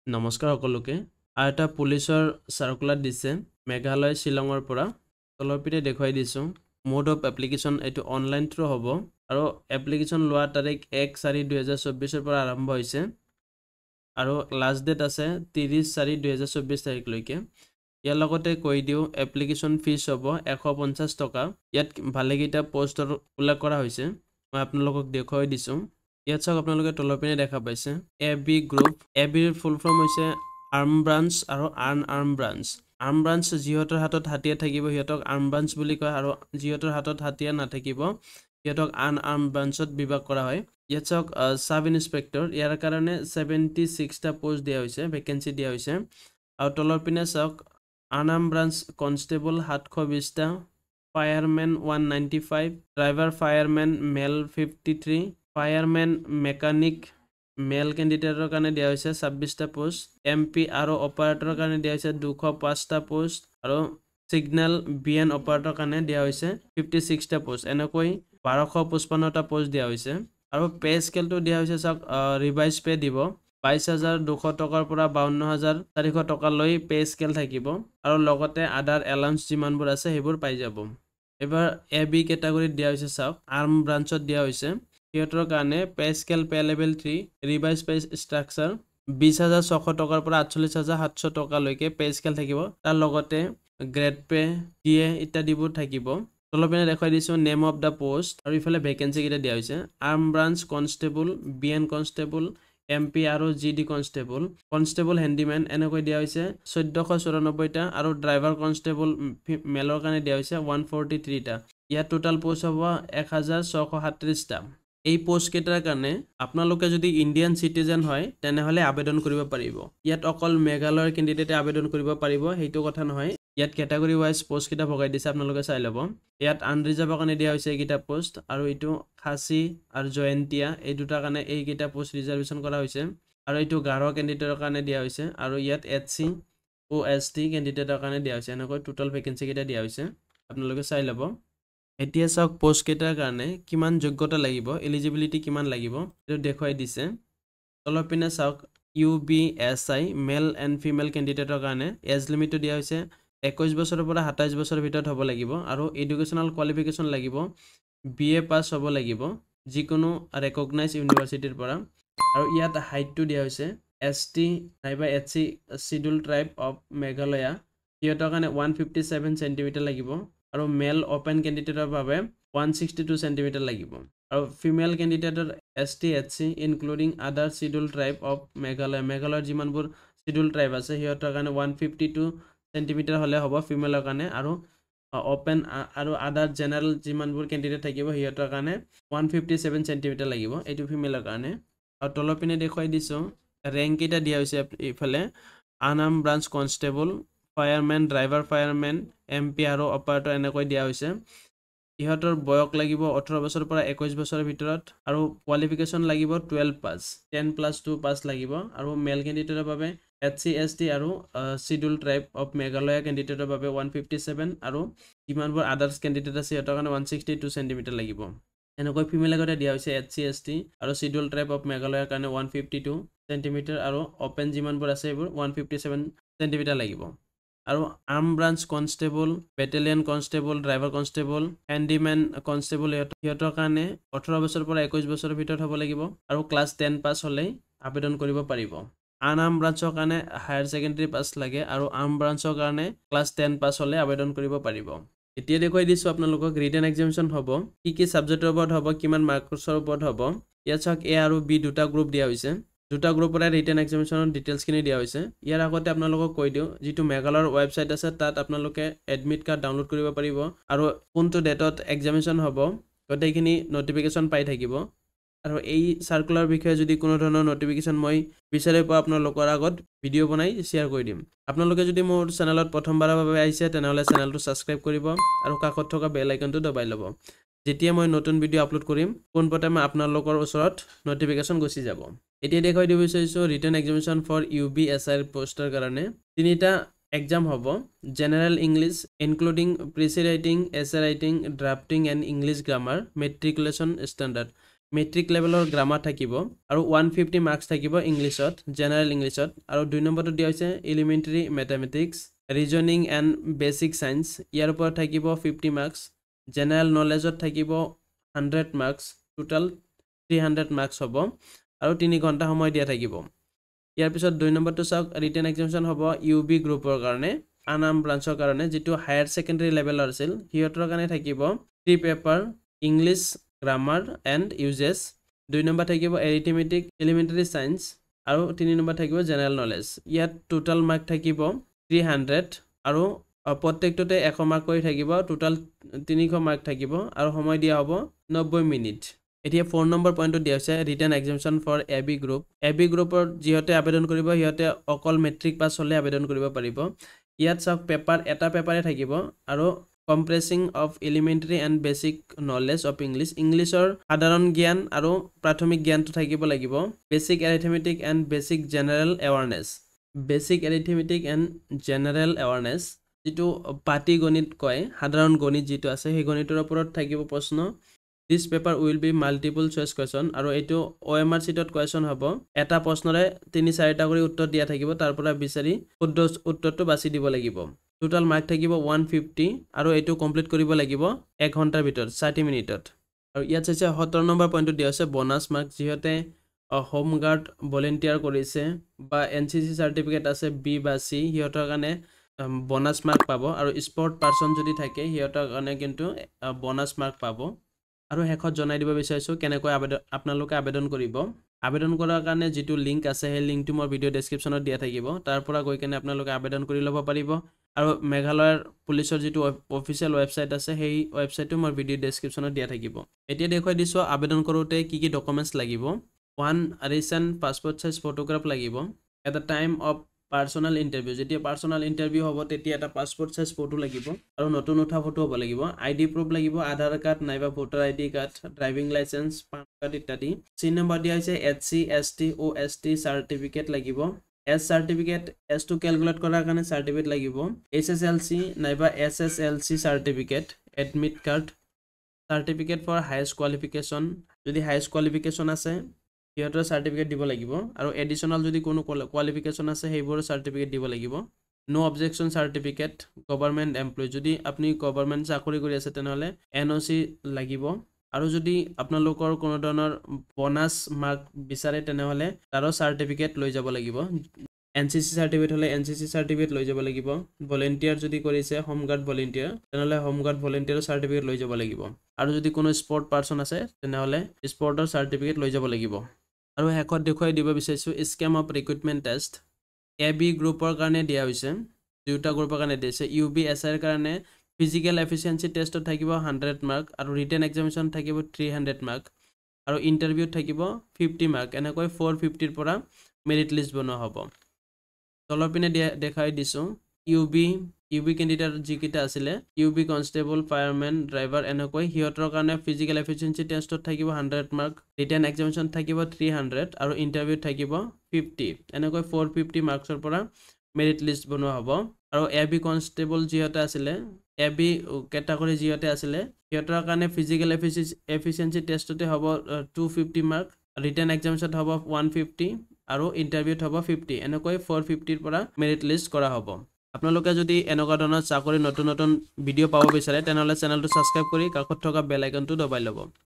নমস্কাৰ সকলোকে। আৰু এটা পুলিচৰ চাৰ্কুলাৰ দিছে মেঘালয় শ্বিলঙৰ পৰা। তলৰ পিনে দেখুৱাই দিছোঁ মোড অফ এপ্লিকেশ্যন, এইটো অনলাইন থ্ৰু হ'ব আৰু এপ্লিকেশ্যন লোৱাৰ তাৰিখ 1/4/2024ৰ পৰা আৰম্ভ হৈছে আৰু লাষ্ট ডেট আছে 30/4/2024 তাৰিখলৈকে। ইয়াৰ লগতে কৈ দিওঁ, এপ্লিকেশ্যন ফিজ হ'ব 150 টকা। ইয়াত ভালেকেইটা পষ্টৰ উল্লেখ কৰা হৈছে, মই আপোনালোকক দেখুৱাই দিছোঁ। ইয়াত চাওক, আপোনালোকে তলৰ পিনে দেখা পাইছে এ বি গ্ৰুপ। এ বিৰ ফুল ফৰ্ম হৈছে আৰ্ম ব্ৰাঞ্চ আৰু unarmed branch. Armed branch, যিহঁতৰ হাতত হাতিয়াৰ থাকিব সিহঁতক আৰ্ম ব্ৰাঞ্চ বুলি কয় আৰু যিহঁতৰ হাতত হাতিয়াৰ নাথাকিব সিহঁতক আন আৰ্ম ব্ৰাঞ্চত বিভাগ কৰা হয়। ইয়াত চাওক, চাব ইনস্পেক্টৰ, ইয়াৰ কাৰণে 76টা পষ্ট দিয়া হৈছে, ভেকেঞ্চি দিয়া হৈছে। আৰু তলৰ পিনে চাওক, আন আৰ্ম ব্ৰাঞ্চ কনষ্টেবল 720টা, firemen 195, driver firemen male 53, firemen mechanic male কেণ্ডিডেটৰ কাৰণে দিয়া হৈছে 26টা পোষ্ট, এম পি আৰু অপাৰেটৰৰ কাৰণে দিয়া হৈছে 205টা পোষ্ট আৰু ছিগনেল বি এন অপাৰেটৰৰ কাৰণে দিয়া হৈছে 56টা পোষ্ট। এনেকৈ 1255টা পোষ্ট দিয়া হৈছে। আৰু পে' স্কেলটো দিয়া হৈছে চাওক, ৰিভাইজ পে' দিব 22,200 টকাৰ পৰা 52,400 টকালৈ পে' স্কেল থাকিব আৰু লগতে আদাৰ এলাউন্স যিমানবোৰ আছে সেইবোৰ পাই যাব। এইবাৰ এ বি কেটাগৰীত দিয়া হৈছে চাওক, আৰ্ম ব্ৰাঞ্চত দিয়া হৈছে, সিহঁতৰ কাৰণে pay scale pay level 3 revise pay structure 20,600 টকাৰ পৰা 48,700 টকালৈকে পে' স্কেল থাকিব। তাৰ লগতে গ্ৰেড পে', ডি এ ইত্যাদিবোৰ থাকিব। তলৰ পিনে দেখুৱাই দিছোঁ নেম অফ the post আৰু ইফালে ভেকেঞ্চি কেইটা দিয়া হৈছে। Arm branch constable, B N constable, M P আৰু G D constable, constable handyman এনেকৈ দিয়া হৈছে 1494টা আৰু ড্ৰাইভাৰ কনষ্টেবল মেলৰ কাৰণে দিয়া হৈছে 143টা। ইয়াত টোটেল পোষ্ট হ'ব 1637টা। এই পষ্টকেইটাৰ কাৰণে আপোনালোকে যদি ইণ্ডিয়ান চিটিজেন হয় তেনেহ'লে আবেদন কৰিব পাৰিব। ইয়াত অকল মেঘালয়ৰ কেণ্ডিডেটে আবেদন কৰিব পাৰিব সেইটো কথা নহয়। ইয়াত কেটাগৰী ৱাইজ পষ্টকেইটা ভগাই দিছে, আপোনালোকে চাই ল'ব। ইয়াত আনৰিজাৰ্ভৰ কাৰণে দিয়া হৈছে এইকেইটা পষ্ট আৰু এইটো খাচী আৰু জয়ন্তীয়া এই দুটাৰ কাৰণে এইকেইটা পষ্ট ৰিজাৰ্ভেশ্যন কৰা হৈছে আৰু এইটো গাৰো কেণ্ডিডেটৰ কাৰণে দিয়া হৈছে আৰু ইয়াত এছ চি অ' এছ টি কেণ্ডিডেটৰ কাৰণে দিয়া হৈছে। এনেকৈ টোটেল ভেকেঞ্চিকেইটা দিয়া হৈছে, আপোনালোকে চাই ল'ব। এতিয়া চাওক, পষ্টকেইটাৰ কাৰণে কিমান যোগ্যতা লাগিব, এলিজিবিলিটি কিমান লাগিব এইটো দেখুৱাই দিছে। তলৰ পিনে চাওক, U B S I male and female কেণ্ডিডেটৰ কাৰণে এজ লিমিটটো দিয়া হৈছে 21 বছৰৰ পৰা 27 বছৰৰ ভিতৰত হ'ব লাগিব আৰু এডুকেশ্যনেল কোৱালিফিকেশ্যন লাগিব বি এ পাছ হ'ব লাগিব যিকোনো ৰেকগনাইজ ইউনিভাৰ্চিটিৰ পৰা। আৰু ইয়াত হাইটটো দিয়া হৈছে, এছ টি নাইবা S C schedule tribe of Meghalaya সিহঁতৰ কাৰণে 157 চেণ্টিমিটাৰ লাগিব আৰু মেল অ'পেন কেণ্ডিডেটৰ বাবে 162 চেণ্টিমিটাৰ লাগিব আৰু ফিমেল কেণ্ডিডেটৰ S T, S C including other schedule tribe of Meghalaya, মেঘালয়ৰ যিমানবোৰ চিডিউল ট্ৰাইব আছে সিহঁতৰ কাৰণে 152 চেণ্টিমিটাৰ হ'লে হ'ব ফিমেলৰ কাৰণে আৰু অ'পেন আৰু আদাৰ জেনেৰেল যিমানবোৰ কেণ্ডিডেট থাকিব সিহঁতৰ কাৰণে 157 চেণ্টিমিটাৰ লাগিব, এইটো ফিমেলৰ কাৰণে। আৰু তলৰ পিনে দেখুৱাই দিছোঁ ৰেংককেইটা দিয়া হৈছে ইফালে আন arm branch constable, fireman, driver fireman, M P আৰু অপাৰেটৰ এনেকৈ দিয়া হৈছে। ইহঁতৰ বয়স লাগিব 18 বছৰৰ পৰা 21 বছৰৰ ভিতৰত আৰু কোৱালিফিকেশ্যন লাগিব 12 পাছ, 10+2 পাছ লাগিব আৰু মেল কেণ্ডিডেটৰ বাবে এছ চি, এছ টি আৰু চিডিউল ট্ৰাইব অফ মেঘালয়া কেণ্ডিডেটৰ বাবে 157 আৰু যিমানবোৰ আদাৰ্ছ কেণ্ডিডেট আছে সিহঁতৰ কাৰণে 162 চেণ্টিমিটাৰ লাগিব। এনেকৈ ফিমেল আগতে দিয়া হৈছে এছ চি, এছ টি আৰু চিডিউল ট্ৰাইব অফ মেঘালয়ৰ কাৰণে 152 চেণ্টিমিটাৰ আৰু অ'পেন যিমানবোৰ আছে সেইবোৰ 157 চেণ্টিমিটাৰ লাগিব। আৰু arm branch constable, battalion constable, driver constable, handyman constable সিহঁতৰ কাৰণে 18 বছৰৰ পৰা 21 বছৰৰ ভিতৰত হ'ব লাগিব আৰু ক্লাছ 10 পাছ হ'লেই আবেদন কৰিব পাৰিব। আন আৰ্ম ব্ৰাঞ্চৰ কাৰণে হায়াৰ ছেকেণ্ডেৰী পাছ লাগে আৰু আৰ্ম ব্ৰাঞ্চৰ কাৰণে ক্লাছ 10 পাছ হ'লে আবেদন কৰিব পাৰিব। এতিয়া দেখুৱাই দিছোঁ আপোনালোকক ৰিটেন এক্সামিনেশ্যন হ'ব, কি কি ছাবজেক্টৰ ওপৰত হ'ব, কিমান মাৰ্কছৰ ওপৰত হ'ব। ইয়াত চাওক, এ আৰু বি দুটা গ্ৰুপ দিয়া হৈছে, দুটা গ্ৰুপৰে ৰিটেন এক্সামিনেশ্যনৰ ডিটেইলছখিনি দিয়া হৈছে। ইয়াৰ আগতে আপোনালোকক কৈ দিওঁ, যিটো মেঘালয়ৰ ৱেবছাইট আছে তাত আপোনালোকে এডমিট কাৰ্ড ডাউনলোড কৰিব পাৰিব আৰু কোনটো ডেটত এক্সামিনেশ্যন হ'ব গোটেইখিনি নটিফিকেশ্যন পাই থাকিব। আৰু এই চাৰ্কুলাৰ বিষয়ে যদি কোনো ধৰণৰ নটিফিকেশ্যন মই বিচাৰি পাওঁ আপোনালোকৰ আগত ভিডিঅ' বনাই শ্বেয়াৰ কৰি দিম। আপোনালোকে যদি মোৰ চেনেলত প্ৰথমবাৰৰ বাবে আহিছে তেনেহ'লে চেনেলটো ছাবস্ক্ৰাইব কৰিব আৰু কাষত থকা বেল আইকনটো দবাই ল'ব। যেতিয়া মই নতুন ভিডিঅ' আপলোড কৰিম পোনপ্ৰথমে আপোনালোকৰ ওচৰত নটিফিকেশ্যন গুচি যাব। এতিয়া দেখুৱাই দিব বিচাৰিছোঁ written examination for U B S আইৰ পষ্টৰ কাৰণে তিনিটা এক্সাম হ'ব। General English including প্ৰিচি writing, S A writing, drafting and English grammar, matriculation standard. Matric লেভেলৰ গ্ৰামাৰ থাকিব আৰু 150 মাৰ্কছ থাকিব ইংলিছত, জেনেৰেল ইংলিছত। আৰু 2 নম্বৰটো দিয়া হৈছে elementary mathematics, reasoning and basic science, ইয়াৰ ওপৰত থাকিব 50 মাৰ্কছ। জেনেৰেল নলেজত থাকিব 100 মাৰ্কছ, টোটেল 300 মাৰ্কছ হ'ব আৰু 3 ঘণ্টা সময় দিয়া থাকিব। ইয়াৰ পিছত 2 নম্বৰটো চাওক, ৰিটেন এক্সামিনেশ্যন হ'ব ইউ বি গ্ৰুপৰ কাৰণে, আন ব্ৰাঞ্চৰ কাৰণে, যিটো হায়াৰ ছেকেণ্ডেৰী লেভেলৰ আছিল সিহঁতৰ কাৰণে থাকিব 3 paper English grammar and uses, 2 number থাকিব এৰিথমেটিক এলিমেণ্টাৰী ছায়েন্স আৰু 3 নম্বৰ থাকিব জেনেৰেল নলেজ। ইয়াত টোটেল মাৰ্ক থাকিব 300 আৰু প্ৰত্যেকটোতে 100 মাৰ্ক কৰি থাকিব, টোটেল 300 মাৰ্ক থাকিব আৰু সময় দিয়া হ'ব 90 মিনিট। এতিয়া 4 নম্বৰ পইণ্টটো দিয়া হৈছে written examination for A B group. A B গ্ৰুপৰ যিহঁতে আবেদন কৰিব সিহঁতে অকল মেট্ৰিক পাছ হ'লে আবেদন কৰিব পাৰিব। ইয়াত চাওক পেপাৰ এটা পেপাৰে থাকিব আৰু comprising of elementary and basic knowledge of English, ইংলিছৰ সাধাৰণ জ্ঞান আৰু প্ৰাথমিক জ্ঞানটো থাকিব লাগিব। Basic arithmetic and basic general awareness, basic arithmetic and general awareness যিটো পাটীগণিত কয়, সাধাৰণ গণিত যিটো আছে সেই গণিতৰ ওপৰত থাকিব প্ৰশ্ন। This paper will be multiple choice question আৰু এইটো OMR চিটত কুৱেশ্যন হ'ব। এটা প্ৰশ্নৰে 3-4টা কৰি উত্তৰ দিয়া থাকিব, তাৰ পৰা বিচাৰি শুদ্ধ উত্তৰটো বাছি দিব লাগিব। টোটেল মাৰ্ক থাকিব 150 আৰু এইটো কমপ্লিট কৰিব লাগিব 1 ঘণ্টাৰ ভিতৰত, 60 মিনিটত। আৰু ইয়াত চাইছে 17 নম্বৰ পইণ্টটো দিয়া হৈছে বনাছ মাৰ্ক, যিহঁতে হোমগাৰ্ড ভলেণ্টিয়াৰ কৰিছে বা NCC certificate আছে বি বা চি, সিহঁতৰ কাৰণে বনাছ মাৰ্ক পাব। আৰু স্পৰ্ট পাৰ্চন যদি থাকে সিহঁতৰ কাৰণে কিন্তু বনাছ মাৰ্ক পাব। আৰু শেষত জনাই দিব বিচাৰিছোঁ কেনেকৈ আপোনালোকে আবেদন কৰিব। আবেদন কৰাৰ কাৰণে যিটো লিংক আছে সেই লিংকটো মই ভিডিঅ' ডেছক্ৰিপশ্যনত দিয়া থাকিব, তাৰ পৰা গৈ কেনে আপোনালোকে আবেদন কৰি ল'ব পাৰিব। আৰু মেঘালয়ৰ পুলিচৰ যিটো অফিচিয়েল ৱেবছাইট আছে সেই ৱেবছাইটটো মই ভিডিঅ' ডেছক্ৰিপশ্যনত দিয়া থাকিব। এতিয়া দেখুৱাই দিছোঁ আবেদন কৰোঁতে কি কি ডকুমেণ্টছ লাগিব। 1 ৰিচেণ্ট পাছপৰ্ট চাইজ ফটোগ্ৰাফ লাগিব। At the time of personal interview, যেতিয়া পাৰ্চনেল ইণ্টাৰভিউ হ'ব তেতিয়া এটা পাছপৰ্ট চাইজ ফটো লাগিব আৰু নতুন উঠা ফটো হ'ব লাগিব। ID proof লাগিব, আধাৰ কাৰ্ড নাইবা voter ID card, driving licence, PAN card ইত্যাদি। চি নম্বৰ দিয়া হৈছে SC, ST, OST certificate লাগিব। এজ চাৰ্টিফিকেট, এজটো কেলকুলেট কৰাৰ কাৰণে চাৰ্টিফিকেট লাগিব। HSLC নাইবা SSLC certificate, admit card, certificate for highest qualification, যদি হায়েষ্ট কোৱালিফিকেশ্যন আছে সিহঁতৰ চাৰ্টিফিকেট দিব লাগিব। আৰু এডিশ্যনেল যদি কোনো কোৱালিফিকেশ্যন আছে সেইবোৰৰ চাৰ্টিফিকেট দিব লাগিব। No' objection certificate, government employee, যদি আপুনি গভৰ্ণমেণ্ট চাকৰি কৰি আছে তেনেহ'লে NOC লাগিব। আৰু যদি আপোনালোকৰ কোনো ধৰণৰ বনাছ মাৰ্ক বিচাৰে তেনেহ'লে তাৰো চাৰ্টিফিকেট লৈ যাব লাগিব। NCC certificate হ'লে NCC certificate লৈ যাব লাগিব। ভলেণ্টিয়াৰ যদি কৰিছে হোমগাৰ্ড ভলেণ্টিয়াৰ তেনেহ'লে হোমগাৰ্ড ভলেণ্টিয়াৰৰ চাৰ্টিফিকেট লৈ যাব লাগিব। আৰু যদি কোনো স্পৰ্ট পাৰ্চন আছে তেনেহ'লে স্পৰ্টৰ চাৰ্টিফিকেট লৈ যাব লাগিব। আৰু শেষত দেখুৱাই দিব বিচাৰিছোঁ scheme of recruitment test. A B গ্ৰুপৰ কাৰণে দিয়া হৈছে, দুয়োটা গ্ৰুপৰ কাৰণে দিছে। ইউ বি এছ আইৰ কাৰণে ফিজিকেল এফিচিয়েঞ্চি টেষ্টত থাকিব 100 মাৰ্ক আৰু ৰিটেন এক্সামিনেশ্যন থাকিব 300 মাৰ্ক আৰু ইণ্টাৰভিউত থাকিব 50 মাৰ্ক। এনেকৈ 450ৰ পৰা মেৰিট লিষ্ট বনোৱা হ'ব। তলৰ পিনে দেখাই দিছোঁ ইউ বি কেণ্ডিডেট যিকেইটা আছিলে, U B constable, fireman, driver এনেকৈ সিহঁতৰ কাৰণে ফিজিকেল এফিচিয়েঞ্চি টেষ্টত থাকিব 100 মাৰ্ক, ৰিটেন এক্সামিনেশ্যন থাকিব 300 আৰু ইণ্টাৰভিউত থাকিব 50। এনেকৈ 450 মাৰ্কছৰ পৰা মেৰিট লিষ্ট বনোৱা হ'ব। আৰু এ বি কনষ্টেবল যিহঁতে আছিলে, এ বি কেটাগৰী যিহঁতে আছিলে সিহঁতৰ কাৰণে ফিজিকেল এফিচিয়েঞ্চি টেষ্টতে হ'ব 250 মাৰ্ক, ৰিটেন এক্সামিনেশ্যনত হ'ব 150 আৰু ইণ্টাৰভিউত হ'ব 50। এনেকৈ 450ৰ পৰা মেৰিট লিষ্ট কৰা হ'ব। আপোনালোকে যদি এনেকুৱা ধৰণৰ চাকৰি নতুন নতুন ভিডিঅ' পাব বিচাৰে তেনেহ'লে চেনেলটো ছাবস্ক্ৰাইব কৰি কাষত থকা বেল আইকনটো দবাই ল'ব।